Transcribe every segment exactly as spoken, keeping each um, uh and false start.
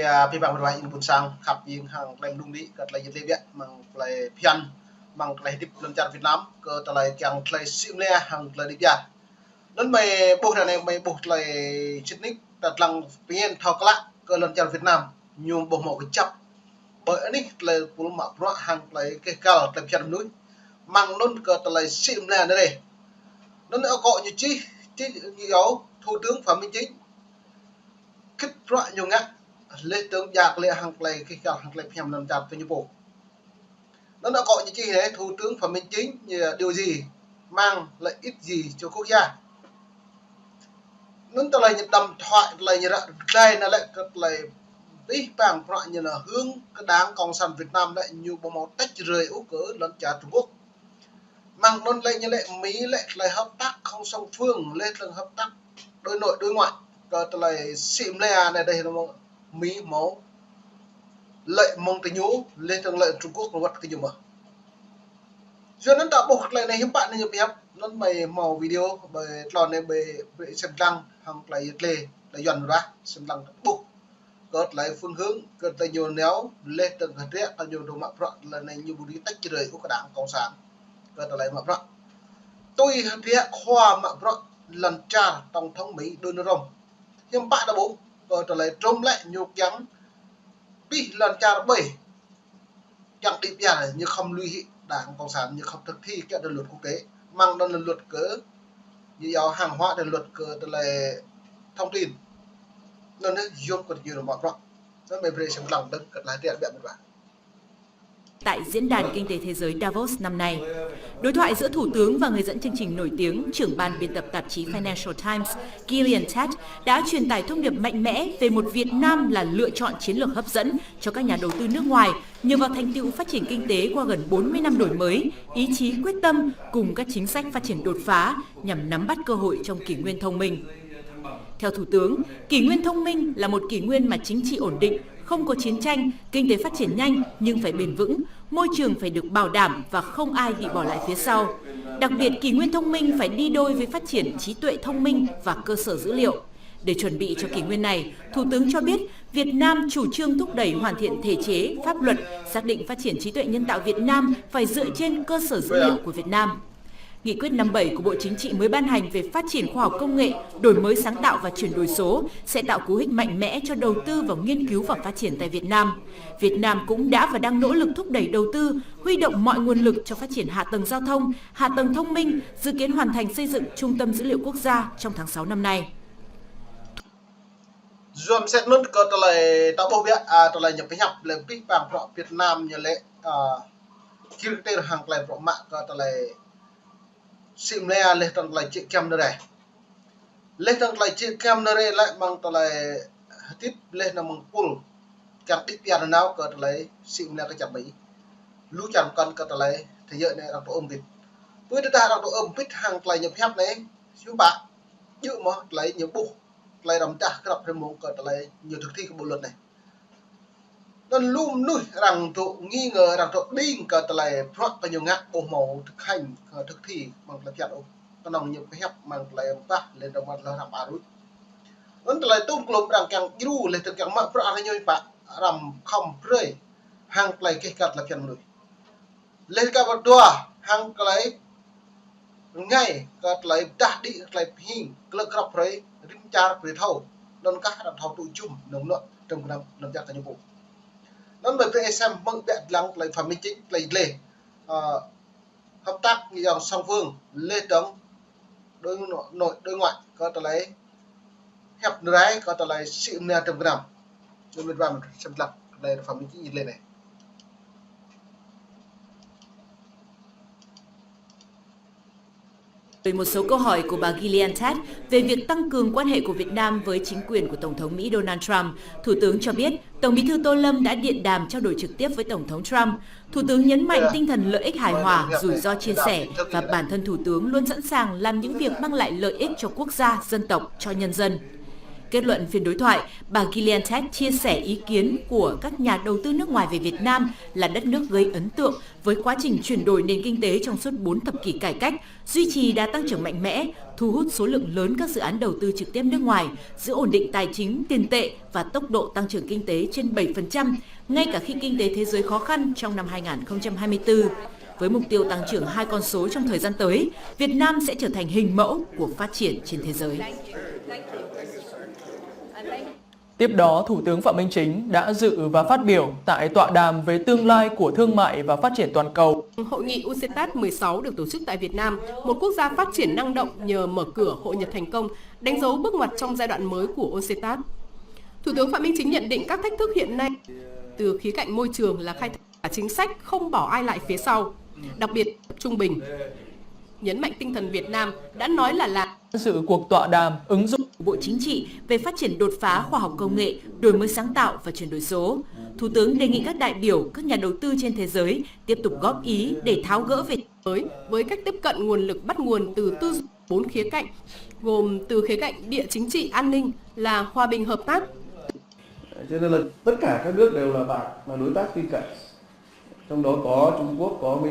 Ơ, abih bang mơnuih ƀôn sang khăp jing hăng tơlơi mơdung đĭ kơ tơlơi jơt lĕ biă, mơ̆ng tơlơi phiăn, mơ̆ng tơlơi hơdip lŏn čar Việt Nam, kơ tơlơi kiăng tơlơi sĭ mơnia hăng tơlơi đĭ biă. Anŭn mơi ƀuh ră anai mơi ƀuh tơlơi sĭt nik, ta lăng pơmĭn thâo klă kơ lŏn čar Việt Nam ñu ƀu hmâo kơjăp ƀơi anih tơlơi pul mă bruă hăng tơlơi keh gal tơlơi phiăn mơnuih. Mơ̆ng anŭn kơ tơlơi sĭ mơnia anai reh. Anŭn akŏ ñu čih, čih ñu yua Thủ tướng Phạm Minh Chính khĭt bruă ñu ngă, laih dơ̆ng jak lĕ hăng tơlơi keh gal hăng tơlơi phiăn lŏn čar tơ ñu pô. Anŭn akŏ ñu čih reh, Thủ tướng Phạm Minh Chính, ơ, điều gì mang lợi ích gì cho quốc gia. Anŭn tơlơi ñu đăm thoại, tơlơi ñu ră glai anai lĕ kơ tơlơi abih bang bruă ñu anai hướng kơ Đảng Cộng sản Việt Nam lĕ ñu ƀu hmâo tách rời ôh kơ lŏn čar Trung Quốc. Mơ̆ng anŭn lĕ ñu lĕ Mỹ lĕ tơlơi hợp tác không song phương, lĕ tơlơi hợp tác đối nội đối ngoại, kơ tơlơi sĭ mơnia anai dêh Mỹ hmâo lợi mơ̆ng tơ ñu, lĕ tơlơi lợi Trung Quốc wơ̆t kơ ñu mơ̆n. Yua anŭn ta ƀuh tơlơi anai hiư̆m pă anai ñu pơhiăp, anŭn mơi hmâo video ƀơi tơlơi anai ƀơi, ƀơi sem lăng hăng tơlơi yơt lĕ, tơlơi Yuan rah, sem lăng ƀuh kơ tơlơi phương hướng, kơ tơlơi ñu nao, laih dơ̆ng kơ hơdră kơ ñu dŏ mă bruă, tơlơi anai ñu ƀu dưi tách rời ôh kơ Đảng Cộng sản kơ tơlơi mă bruă. Tui hơdră khua mă bruă lŏn čar Tổng thống Mỹ Donald Trump. Hiư̆m pă ta ƀuh kơ tơlơi Trump lĕ ñu kiăng abih lŏn čar ƀơi kiăng đĭ biă, ñu khŏm lui hĭ Đảng Cộng sản, ñu khŏm thực thi kơ tơlơi luật quốc tế, mơ̆ng anŭn tơlơi luật kơ, ñu yua hàng hóa, tơlơi luật kơ tơlơi thông tin. Anŭn yơh yôm kơ ñu mă bruă. Anŭn mơi brơi sem lăng dơ̆ng kơ tơlơi hơdră biă mơ̆n ƀă. Tại Diễn đàn Kinh tế Thế giới Davos năm nay, đối thoại giữa Thủ tướng và người dẫn chương trình nổi tiếng, trưởng ban biên tập tạp chí Financial Times, Gillian Tett, đã truyền tải thông điệp mạnh mẽ về một Việt Nam là lựa chọn chiến lược hấp dẫn cho các nhà đầu tư nước ngoài nhờ vào thành tựu phát triển kinh tế qua gần bốn mươi năm đổi mới, ý chí quyết tâm cùng các chính sách phát triển đột phá nhằm nắm bắt cơ hội trong kỷ nguyên thông minh. Theo Thủ tướng, kỷ nguyên thông minh là một kỷ nguyên mà chính trị ổn định, không có chiến tranh, kinh tế phát triển nhanh nhưng phải bền vững, môi trường phải được bảo đảm và không ai bị bỏ lại phía sau. Đặc biệt, kỷ nguyên thông minh phải đi đôi với phát triển trí tuệ thông minh và cơ sở dữ liệu. Để chuẩn bị cho kỷ nguyên này, Thủ tướng cho biết Việt Nam chủ trương thúc đẩy hoàn thiện thể chế, pháp luật, xác định phát triển trí tuệ nhân tạo Việt Nam phải dựa trên cơ sở dữ liệu của Việt Nam. Nghị quyết năm bảy của Bộ Chính trị mới ban hành về phát triển khoa học công nghệ, đổi mới sáng tạo và chuyển đổi số sẽ tạo cú hích mạnh mẽ cho đầu tư vào nghiên cứu và phát triển tại Việt Nam. Việt Nam cũng đã và đang nỗ lực thúc đẩy đầu tư, huy động mọi nguồn lực cho phát triển hạ tầng giao thông, hạ tầng thông minh, dự kiến hoàn thành xây dựng Trung tâm Dữ liệu Quốc gia trong tháng sáu năm nay. Yôm sĕt anŭn kơ tơlơi ta ƀuh biă, ơ, tơlơi ñu pơhiăp lĕ abih bang bruă Việt Nam ñu lĕ, ơ, kir kơtir hăng tơlơi bruă mă kơ tơlơi sĭ mơnia laih dơ̆ng tơlơi čih kiăm anai reh. Laih dơ̆ng tơlơi čih kiăm anai reh lĕ mơ̆ng tơlơi hơdip laih anŭn mơ̆ng pul kiăng đĭ biă nao kơ tơlơi sĭ mơnia kơ čar Mỹ. Lu čar pơkŏn kơ tơlơi thế giới anai arăng tŭ ưm bĭt. Pơ tơdah arăng tŭ ưm bĭt hăng tơlơi ñu pơhiăp anai, hiư̆m pă, djơ̆ mơ̆ tơlơi ñu ƀuh, tơlơi răm dah krăp hrơi mông kơ tơlơi ñu thực thi kơ bộ luật anai. Anŭn lu mơnuih arăng tŭ nghi ngờ, arăng tŭ đing kơ tơlơi bruă kơ ñu ngă ƀu hmâo thực hành, ơ, thực thi mơ̆ng tơlơi phiăn ôh. Kơnơ̆ng ñu pơhiăp mơ̆ng tơlơi ƀah, laih dơ̆ng mơ̆ng tơlơi răm ƀa ruih. Anŭn tơlơi tŭm klŭm arăng kiăng djru, laih dơ̆ng kiăng mă bruă arăng ñu pă, arăng khŏm brơi hăng tơlơi keh gal tơlơi phiăn mơnuih. Laih kơ pơdua hăng tơlơi rơngai kơ tơlơi dah đĭ, tơlơi pơhing, klơ krăp hrơi, rĭm čar brơi thâo. Anŭn kah arăng thâo tŭ jum, nơ̆ng nŏ, tơm gơnam, lŏn čar kơ ñu pô. Anŭn mơi brơi sem mơ̆ng biă lăng tơlơi Phạm Minh Chính, tơlơi gleh, ơ, hợp tác ngă yong song phương, laih dơ̆ng đối nội, đối ngoại, kơ tơlơi hiăp anai reh kơ tơlơi sĭ mơnia tơm gơnam. Anŭn mơi brơi sem lăng tơlơi Phạm Minh Chính lĕ anai. Về một số câu hỏi của bà Gillian Tett về việc tăng cường quan hệ của Việt Nam với chính quyền của Tổng thống Mỹ Donald Trump, Thủ tướng cho biết Tổng bí thư Tô Lâm đã điện đàm trao đổi trực tiếp với Tổng thống Trump. Thủ tướng nhấn mạnh tinh thần lợi ích hài hòa, rủi ro chia sẻ và bản thân Thủ tướng luôn sẵn sàng làm những việc mang lại lợi ích cho quốc gia, dân tộc, cho nhân dân. Kết luận phiên đối thoại, bà Gillian Tett chia sẻ ý kiến của các nhà đầu tư nước ngoài về Việt Nam là đất nước gây ấn tượng với quá trình chuyển đổi nền kinh tế trong suốt bốn thập kỷ cải cách, duy trì đà tăng trưởng mạnh mẽ, thu hút số lượng lớn các dự án đầu tư trực tiếp nước ngoài, giữ ổn định tài chính, tiền tệ và tốc độ tăng trưởng kinh tế trên bảy phần trăm, ngay cả khi kinh tế thế giới khó khăn trong năm hai nghìn không trăm hai mươi tư. Với mục tiêu tăng trưởng hai con số trong thời gian tới, Việt Nam sẽ trở thành hình mẫu của phát triển trên thế giới. Tiếp đó, Thủ tướng Phạm Minh Chính đã dự và phát biểu tại tọa đàm về tương lai của thương mại và phát triển toàn cầu. Hội nghị UNCTAD mười sáu được tổ chức tại Việt Nam, một quốc gia phát triển năng động nhờ mở cửa hội nhập thành công, đánh dấu bước ngoặt trong giai đoạn mới của UNCTAD. Thủ tướng Phạm Minh Chính nhận định các thách thức hiện nay từ khía cạnh môi trường là khai thác và chính sách không bỏ ai lại phía sau, đặc biệt trung bình. Nhấn mạnh tinh thần Việt Nam đã nói là làm. Dự cuộc tọa đàm ứng dụng Bộ Chính trị về phát triển đột phá khoa học công nghệ, đổi mới sáng tạo và chuyển đổi số. Thủ tướng đề nghị các đại biểu, các nhà đầu tư trên thế giới tiếp tục góp ý để tháo gỡ về mới với cách tiếp cận nguồn lực bắt nguồn từ tư duy bốn khía cạnh, gồm từ khía cạnh địa chính trị an ninh là hòa bình hợp tác, Cho nên là tất cả các nước đều là bạn, là đối tác tin cậy. Trong đó có Trung Quốc, có Mỹ.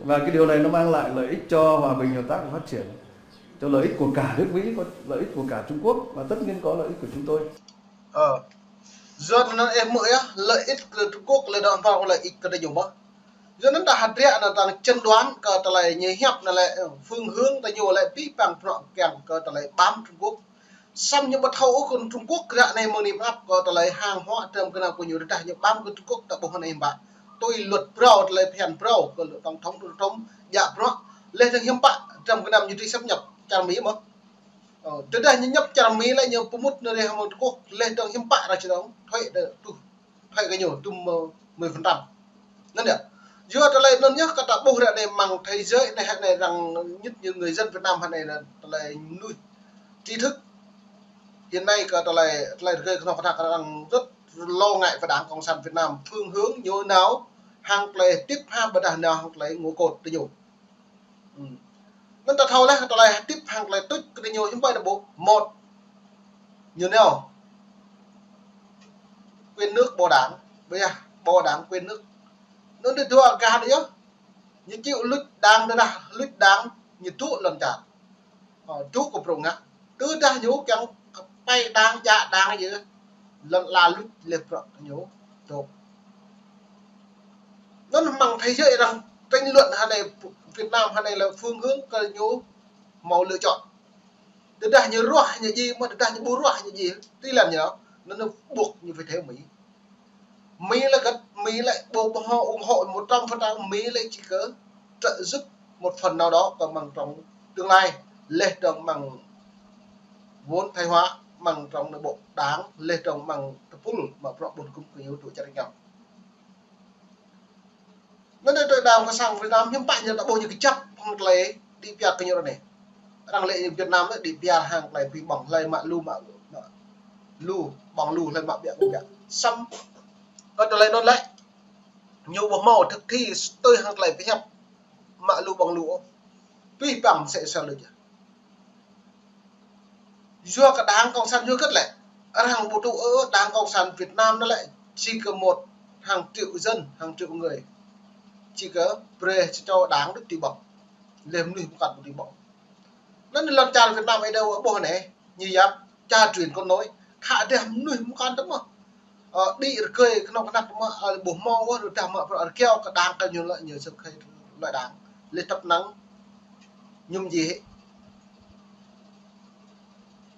Và cái điều này nó mang lại lợi ích cho hòa bình, hợp tác và phát triển. Cho lợi ích của cả nước Mỹ, có lợi ích của cả Trung Quốc và tất nhiên có lợi ích của chúng tôi. Ơ. Yua anŭn ih hmư̆ yơh, lợi ích kơ Trung Quốc lĕ dŏ hmâo lợi ích kơ ta ñu mơ̆n. Yua anŭn ta hơdră anŭn ta chẩn đoán kơ tơlơi ñu hiăp anŭn lĕ, phương hướng ta ñu lĕ pĭ păng prŏ kiăng kơ tơlơi bám Trung Quốc. Samơ̆ ñu ƀu thâo ôh kơ Trung Quốc ră anai mơ̆ng anai pơ anăp kơ tơlơi hàng hóa tơm kơnam kơ ñu rơđah ñu bám kơ Trung Quốc ta ƀuh anai ƀă. Tui luật phrâo tơlơi phiăn phrâo kơ tổng thống Donald Trump djă bruă. Laih dơ̆ng hiư̆m pă tơm kơnam ñu tui xâm nhập čar Mi mơ̆n. Ơ, tơdah ñu nhập čar Mi lĕ ñu pơmŭt anŭn rơh mơ̆ng Trung Quốc laih dơ̆ng hiư̆m pă ră čơdơ̆ng thuế đơ tuh. Thuế kơ ñu tŭm mười phần trăm. Anŭn yơh. Yua tơlơi anŭn yơh kơ ta ƀuh ră anai mơ̆ng thế giới anai hă anai arăng ñit ñu người dân Việt Nam hă anai tơlơi mơnuih trí thức. Hiện nay kơ tơlơi, tơlơi rơgơi kơnuk kơna arăng rất lo ngại về Đảng Cộng sản Việt Nam, phương hướng ñu nao hăng tơlơi tiếp ha ƀôdah nao hăng tơlơi ngũ cột tơ ñu. Anŭn ta thâo laih tơlơi hơdip hăng tơlơi tuč kơ ñu hiư̆m pă ta ƀuh. Một, ñu nao quyền nước bỏ đảng, ƀôdah bỏ đảng quyền nước. Anŭn dua gah anŭn yơh. Ñu chịu luč đảng, tơdah luč đảng ñu dŏ lŏn čar. Ơ, dŏ kơ prŏng ngă. Tơdah ñu kiăng kơ pơ̆ đảng, djă đảng yơh. Lŏn ala luč laih prŏ ñu dŏ. Anŭn mơ̆ng thế giới arăng tranh luận hă anai Việt Nam hă anai lĕ phương hướng kơ ñu hmâo lựa chọn. Tơdah ñu ruah ñu ji, mơ̆ tơdah ñu ƀu ruah ñu ji. Tui lăm ñu, anŭn ñu buộc ñu phải theo Mỹ. Mỹ lĕ kơ, Mỹ lĕ ƀu ủng hộ một trăm phần trăm, Mỹ lĕ chỉ có trợ giúp một phần nào đó kơ mơ̆ng trong tương lai, laih dơ̆ng mơ̆ng vốn Thái hóa, mơ̆ng trong nội bộ đảng, laih dơ̆ng mơ̆ng tơpul mă bruă ƀôn gŭm kơ ñu tŭ čar ñu. Anŭn anai tơlơi Đảng Cộng sản Việt Nam hiư̆m pă ñu ta ƀuh ñu kơjăp hăng tơlơi đĭ pioh kơ ñu ră anai. Arăng lĕ Việt Nam lĕ đĭ pioh hăng tơlơi pĭ ƀơ̆ng hlơi mă lu mă, mă lu ƀơ̆ng lu hlơi mă ƀiă ƀiă. Samơ̆ kơ tơlơi anŭn lĕ ñu ƀu hmâo thực thi tui hăng tơlơi pơhiăp mă lu ƀơ̆ng lu ôh. Pĭ păng mơsĕ sa lu yơh. Yua kơ Đảng Cộng sản yua hơget lĕ, arăng ƀu tŭ ôh Đảng Cộng sản Việt Nam anŭn lĕ chỉ có một hàng triệu dân, hàng triệu người. Chỉ có brơi sa čô đảng đôč tui ƀơ̆ng. Laih mơnuih mơkăn ƀu tui ƀơ̆ng. Anŭn lŏn čar Việt Nam ơi đơ ƀuh anai, ñu yap cha truyền con nối. Khă đah mơnuih mơkăn tơ mơ̆. Ơ, đĭ rơgơi kơnuk kơna tơ mơ̆, ơ, ƀuh hmâo ôh, rơđah mă bruă rơkiao kơ đảng kơ ñu lĕ ñu sơk khơi lơi đảng. Laih tăp năng ñŭm ji hĕ.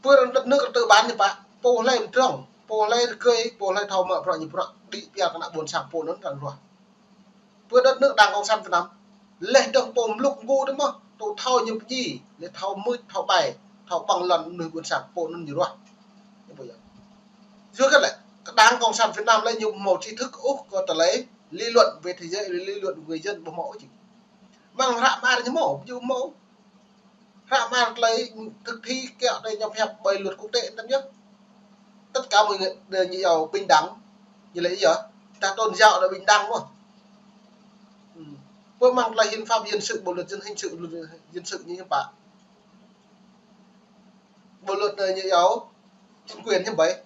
Pơ đất nước tư bản ñu pă, pô hlơi mơdrŏng, pô hlơi rơgơi, pô hlơi thâo mă bruă ñu bruă, đĭ pioh kơ ană ƀôn sang pô anŭn arăng ruah. Pơ đất nước Đảng Cộng sản Việt Nam, laih dơ̆ng pô mlŭk mgu tơ mơ̆, tŭ thâo ñu pơji, laih thâo mưč, thâo ƀai, thâo ƀơ̆ng lŏn mơnuih ƀôn sang pô anŭn ñu ruah. Yua hơget lĕ, kơ Đảng Cộng sản Việt Nam lĕ ñu ƀu hmâo trí thức ôh kơ tơlơi lý luận về thế giới, lý luận về người dân ƀu hmâo ôh jing. Mơ̆ng hră mơar ñu hmâo, ñu ƀu hmâo. Hră mơar tơlơi thực thi kiăng tơlơi ñu pơhiăp ƀơi luật quốc tế tăm yơh. Tất cả mọi người đều như nhau bình đẳng. Ñu lĕ yơh, ta tôn giáo là bình đẳng mơ̆. Ư. Pơ mơ̆ng tơlơi hiến pháp, hiến sự, bộ luật dân hình sự, luật dân sự ñu hiư̆m pă. Bộ luật này như nhau. chính quyền ñu ƀai.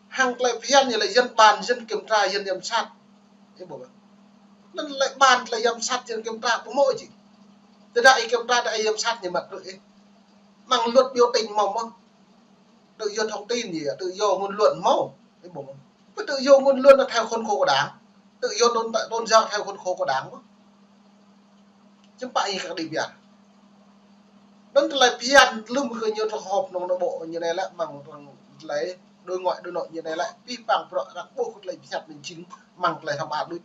Hăng tơlơi phiăn ñu lĕ dân bàn, dân kiểm tra, dân giám sát. Ih ƀuh. Anŭn lĕ bàn, tơlơi giám sát, dân kiểm tra, pơmô či. Tơdah ih kiểm tra, tơdah ih giám sát ñu mă tui ih. Mơ̆ng luật biểu tình mơ̆ mơ̆. Tự do thông tin gì, tự do ngôn luận mơ̆. Ih ƀuh. Tự do ngôn luận là theo khuôn khổ của Đảng. Tự do tôn, tôn giáo theo khuôn khổ của Đảng mơ̆. Hiư̆m pă ih kăk đĭ biă. Anŭn tơlơi phiăn lơ̆m kơ ñu tơlơi họp nong nội bộ ñu anai lĕ mơ̆ng tơlơi đối ngoại đối nội ñu anai lĕ pih pang prŏ arăng ƀuh tơlơi phiăn anŭn jing mơ̆ng tơlơi tham ăn đôč.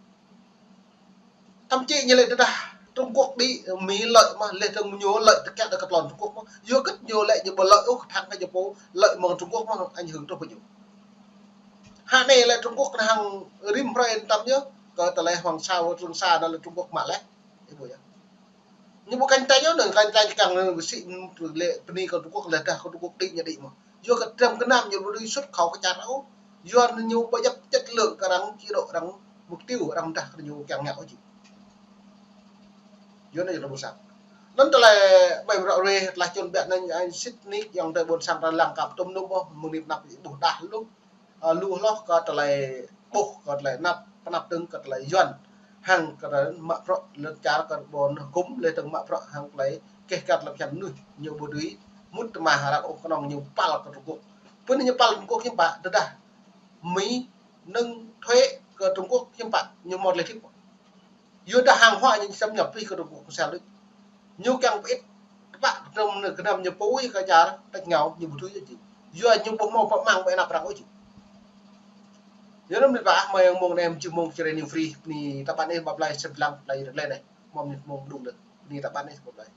Thậm chí ñu lĕ tơdah Trung Quốc đĭ, Mỹ lợi mơ̆, lĕ tơ̆ng ñu lợi tơkă đa kơ tlôn Trung Quốc mơ̆. Yua kơ ñu lĕ ñu ƀu lợi ôh, kơthăng kơ ñu pô lợi mơ̆ng Trung Quốc mơ̆, ảnh hưởng truh pơ ñu. Hă anai lĕ Trung Quốc anŭn hăng rĭm hrơi tăm yơh, kơ tơlơi Hoàng Sa, Trường Sa anŭn lĕ Trung Quốc mă lĕ. Ih ƀuh yơh. Ñu ƀu cạnh tranh yơh, anŭn cạnh tranh kăng anŭn sĭ lĕ bơni kơ Trung Quốc lĕ dah kơ Trung Quốc đĭ ñu đĭ mơ̆. Yua kơ trăm gơnam ñu ƀu dưi xuất khẩu kơ čar ôh. Yua ñu ƀu djăp chất lượng kơ arăng, chế độ arăng, mục tiêu arăng dah kơ ñu kiăng ngă ôh či. Yua anŭn yơh ƀu sat. Anŭn tơlơi ƀai ră ruai, tơlơi čun biă anŭn, ai sĭt nik yang tơi ƀôn sang ta lăng kăp tơm nŭp ôh, mơ̆ng nip năp ƀuh dah lu. Ơ, lu hloh kơ tơlơi ƀuh, kơ tơlơi anăp, pơanăp tơ̆ng kơ tơlơi Yuan. Hăng kơ tơlơi mă prŏ lĕ čar kơ ƀôn hơkŭm, lĕ tơ̆ng mă prŏ hăng tơlơi keh kăt lăp čăn mơnuih, ñu ƀu dưi mŭt tơma hơrăk ôh kơnơ̆ng ñu păl kơ Trung Quốc. Pơ anai ñu păl Trung Quốc hiư̆m pă, tơdah Mỹ nâng thuế kơ Trung Quốc hiư̆m pă, ñu mơ̆ tơlơi thip. Yua dah hàng hóa ñu xâm nhập pih kơ Trung Quốc sel đôč. Ñu kiăng pơit tơpă gơnam, gơnam ñu pui kơ čar tĕč ngao ñu ƀu tui ôh či. Yua ñu ƀu hmâo pơmang ƀơi anăp arăng ôh či. Yua anŭn mĭt wa ah, mơ̆ng mông anai mơ̆ng či mông Jrai New Free, bơni tơpă anai ƀă blai sep lăng blai rơklai anai. Mơ̆ng mĭt mông blung đơi. Bơni tơpă anai ƀă blai.